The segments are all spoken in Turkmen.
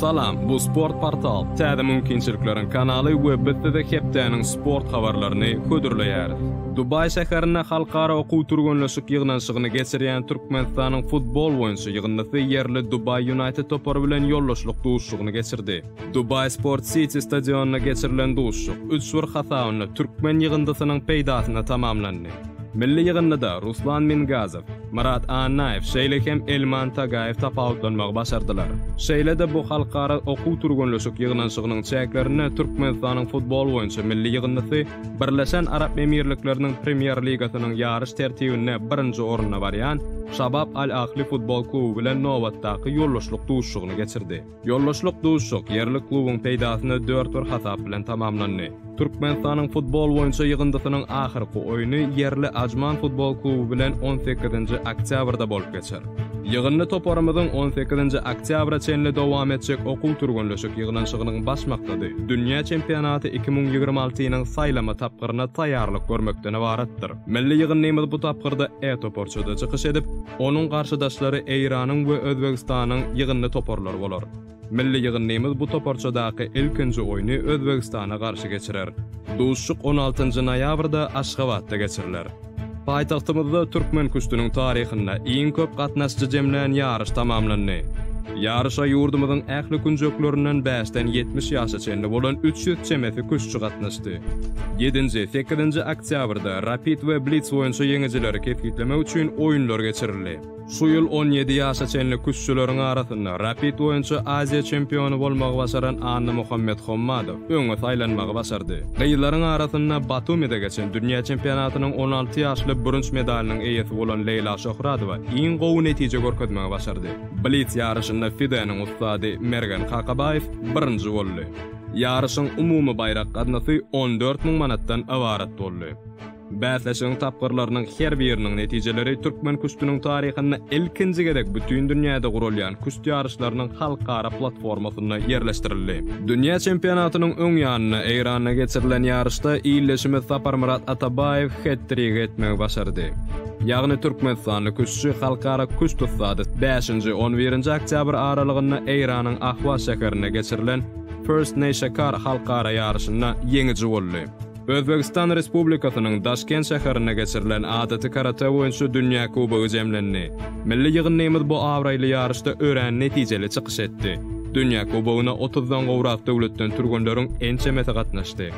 Salam, bu Sport Portal, täze mümkinçilikleriň kanaly we biz size hepdäniň sport habarlaryny hödürleýäris. Dubaý şäherinde halkara okuw-türgenleşik ýygnanyşygyny geçirýän Türkmenistanyň futbol boýunça ýygyndysy ýerli Dubaý Ýunaýted topary bilen ýoldaşlyk duşuşygyny geçirdi. Dubaý Sport Siti stadionynda geçirilen duşuşyk üç bir hasabynda türkmen ýygyndysynyň peýdasyna tamamlandy. Milli ýygyndyda Ruslan Mingazow, Myrat Annaýew, şeýle hem Elman Tagaýew tapawutlanmagy başardylar. Şeýle-de bu halkara okuw-türgenleşik ýygnanyşygynyň çäklerinde Türkmenistanyň futbol boýunça milli ýygyndysy Birleşen Arap Emirlikleriniň Premýer-ligasynyň ýaryş tertibinde birinji orunda barýan Şabab Al-Ahli futbol kluby bilen nobatdaky ýoldaşlyk duşuşygyny geçirdi. Ýoldaşlyk duşuşyk ýerli klubuň peýdasyna dört bir hasap bilen tamamlandy. Türkmenistanyň futbol boýunça ýygyndysynyň ahyrky oýny ýerli Ajman futbol kluby bilen on sekizinji oktýabrda bolup geçer. Ýygyndy toparymyzyň on sekizinji oktýabra çenli dowam etjek okuw-türgenleşik ýygnanyşygynyň baş maksady dünýä çempionaty 2026-nyň saýlama tapgyryna taýýarlyk görmekden ybaratdyr. Milli ýygyndymyz bu tapgyrda E toparçada çykyş edip, onuň garşydaşlary Eýranyň we Özbegistanyň ýygyndy toparlary bolar. Milli ýygyndymyz bu toparçadaky ilkinji oýny Özbegistana garşy geçirer. Duşuşyk on altynjy noýabrda Aşgabatda geçiriler. Paýtagtymyzda türkmen küştüniň taryhynda iň köp gatnaşyjy jemlän ýaryş tamamlandy. Ýaryşa ýurdumyzyň ähli künjeklerinden bäşden 70 ýaşa çenli bolan 300 çemesi küştçi gatnaşdy. Ýedinji, sekizinji oktýabrda rapid we blits boýunça ýeňijileri kesgitlemek üçin oýunlar geçirildi. Şu ýyl 17 ýaşa çenli küştçüleriň arasynda rapid boýunça Aziýa çempiony bolmagy başaran Annamuhammet Hommadow öňe saýlanmagy başardy. Gyzlaryň arasynda Batumide geçen dünýä çempionatynyň 16 ýaşly bürünç medalynyň eýesi bolan Leýla Şöhradowa iň gowy netije görkezmegi başardy. Blits ýaryşynda FIDE-niň ussady Mergen Kakabaýew birinji boldy. Ýaryşyň umumy baýrak gaznasy 14 müň manatdan ybarat boldy. Bäsleşigiň tapgyrlarynyň her biriniň netijeleri türkmen küştüniň taryhynda ilkinji gezek bütin dünýäde guralýan küşt ýaryşlarynyň halkara platformasynda ýerleşdirildi. Dünýä çempionatynyň öň ýanynda Eýranda geçirilen ýaryşda ildeşimiz Saparmyrat Atabaýew het-trik etmegi başardy. Ýagny türkmenistanly küştçi halkara küşt ussady bäşinji, on birinji oktýabr aralygynda Eýranyň Ahwaz şäherinde geçirilen First Neýşekar halkara ýaryşynda ýeňiji boldy. Özbegistan Respublikasynyň Daşkent şäherinde geçirilen adaty karate boýunça dünýä kubogy jemlendi. Milli ýygyndymyz bu abraýly ýaryşda örän netijeli çykyş etdi. Dünýä kubogyna otuzdan gowrak döwletden türgenleriň ençemesi gatnaşdy.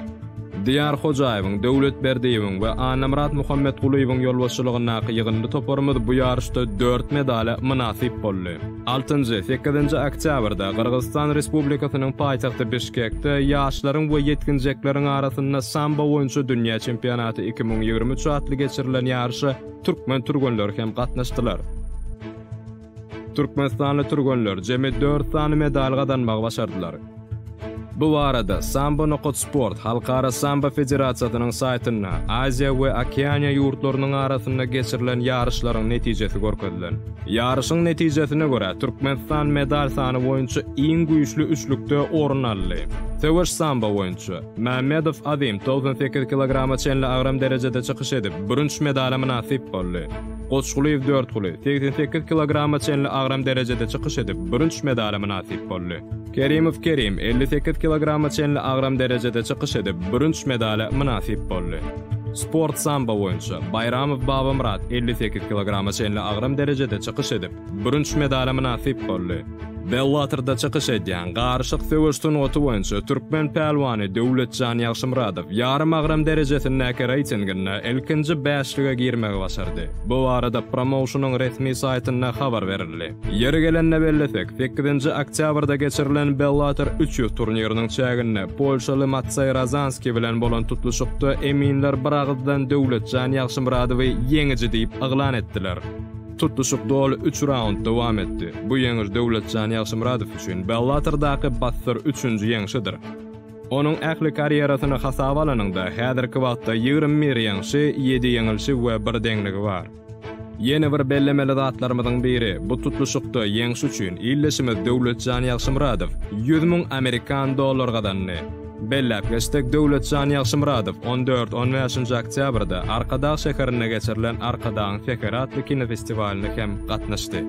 Diýar Hojaýewiň, Döwlet Berdiýewiň we Annamyrat Muhammetgulyýewiň ýolbaşçylygyndaky ýygyndy toparymyz bu ýaryşda dört medala mynasyp boldy. Altynjy, sekizinji oktýabrda Gyrgyzystan Respublikasynyň paýtagty Bişkekde ýaşlaryň we ýetginjekleriň arasynda sambo boýunça dünýä çempionaty 2023 atly geçirilen ýaryşa türkmen türgenleri hem gatnaşdylar. Türkmenistanly türgenler jemi dört sany medal gazanmagy başardylar. Bu barada Sambo nokat sport Halkara sambo federasiýasynyň saýtynda Aziýa we Okeaniýa ýurtlarynyň arasynda geçirilen ýaryşlaryň netijesi görkezilen. Ýaryşyň netijesine görä, Türkmenistan medal sany boýunça iň güýçli üçlükde orun aldy. Söweş sambo boýunça, Mämmedow Azim 98 kilograma çenli agram derejede çykyş edip, bürünç medala mynasyp boldy. Goçgulyýew Dörtguly 88 kilograma çenli agram derejede çykyş edip, bürünç medala mynasyp boldy. Kerimow Kerim 58 kilograma çenli agram derejede çykyş edip, bürünç medala mynasyp boldy. Sport sambo boýunça Baýramow Babamyrat 58 kilograma çenli agram derejede çykyş edip, bürünç medala mynasyp boldy. Bellatorda çykyş edýän garyşyk söweş sungaty boýunça türkmen pälwany Döwletjan Ýagşymyradow ýarym agram derejesindäki reýtinginde ilkinji bäşlige girmegi başardy. Bu barada promouşeniň resmi saýtynda habar berildi. Ýeri gelende bellesek, sekizinji oktýabrda geçirilen Bellator 300 turniriniň çäginde polşaly Matseý Razanskiý bilen bolan tutluşykda eminler biragyzdan Döwletjan Ýagşymyradowy ýeňiji diýip yglan etdiler. Tutluşyk doly üç raund dowam etdi. Bu ýeňiş Döwletjan Ýagşymyradow üçin Bellatordaky bassyr üçünji ýeňşidir. Onuň ähli karýerasyny hasaba alanyňda, häzirki wagtda 21 ýeňşi, ýedi ýeňilşi we bir deňligi bar. Ýene bir bellemeli zatlarymyzyň biri, bu tutluşykda ýeňiş üçin ildeşimiz Döwletjan Ýagşymyradow 100 müň amerikan dollar gazandy. Belläp geçsek, Döwletjan Ýagşymyradow on dört, on bäşinji oktýabrda Arkadag şäherinde geçirilen Arkadagyň säheri atly kinofestiwalyna hem gatnaşdy.